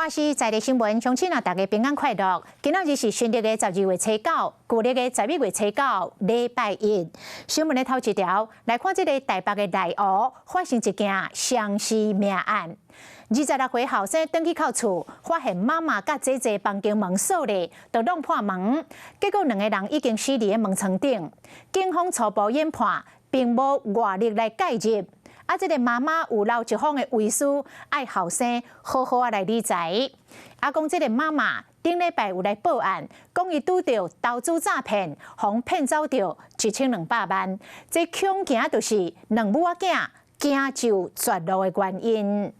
華視在地新聞，鄉親啊，大家平安快樂。今仔日是新曆的12月初9，舊曆的11月初9，禮拜一。新聞的頭一條，來看這个台北的內湖發生一件雙屍命案。26歲後生轉去到厝，發現媽媽佮姐姐房間門鎖咧，就弄破門，結果兩个人已經死佇門床頂。警方初步研判，並無外力來介入。啊，這个媽媽有留一封的遺書，愛後生好好仔來理財。啊，講這个媽媽頂禮拜有來報案，講伊拄著投資詐騙，予人騙走著1200萬。這恐驚就是兩母仔囝驚就絕路的原因。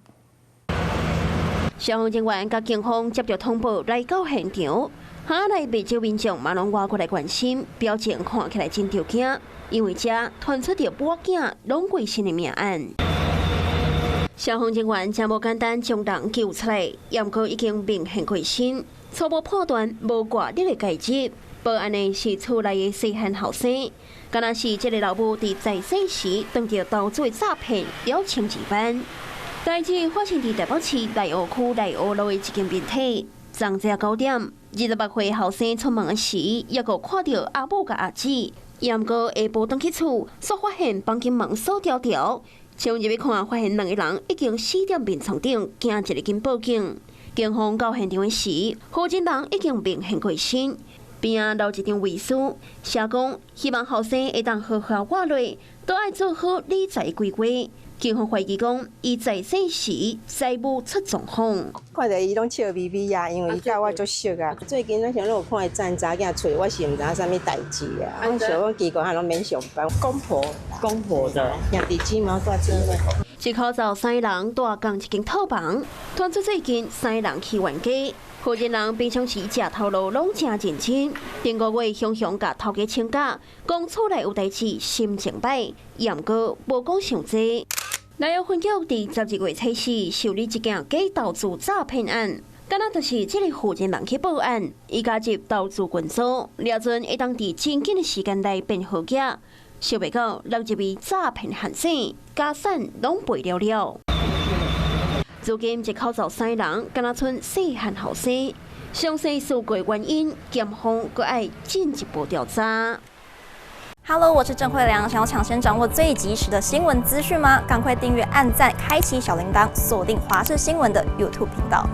消防人員佮警方接著通報來到現場，巷仔內袂少民眾嘛攏倚過來關心，表情看起來真著驚，因為遮傳出著母仔攏過身的命案。消防人員誠無簡單將人救出來，毋過已經明顯過身，初步判斷無外力的介入。報案的是厝內的細漢後生，敢若是這个老母佇在世時當著投資詐騙了12萬。代誌發生佇台北市內湖區內湖路的一間別宅，昨早9點，26歲後生出門時，猶閣看著阿母佮阿姊。毋過下晡轉去厝，煞發現房間門鎖牢牢，衝入去看，發現兩个人已經死佇眠床頂，驚一个緊報警。警方到現場時，負責人已經明顯過身，邊仔留一張遺書，寫講希望後生會當好好活落，都愛做好理財規劃。警方懷疑講，伊在世時財務出狀況。看著伊攏笑眯眯啊，因為伊佮我足熟啊。最近攏想攏有看伊欉查某囝揣，我是毋知影啥物代誌啊。我想講奇怪，攏免上班。公婆，公婆的兄弟姊妹住做伙。一口罩三人蹛仝一間套房，傳出最近三人去冤家。負責人平常時食頭路攏誠認真，頂個月雄雄共頭家請假，講厝內有代誌，心情歹，毋過無講傷濟。內湖分局佇12月初4受理一件假投資詐騙案，敢若就是這个負責人去報案，伊加入投資群組，掠準會當佇真緊的時間內變好額，想袂到落入去詐騙陷阱，家產攏賠了了。如今一口罩三人，敢若賰細漢後生，詳細事故原因，檢方閣愛進一步調查。 Hello，我是鄭慧良。想要搶先掌握最及時的新聞資訊嗎？趕快訂閱、按讚、開啟小鈴鐺，鎖定華視新聞的 YouTube 頻道。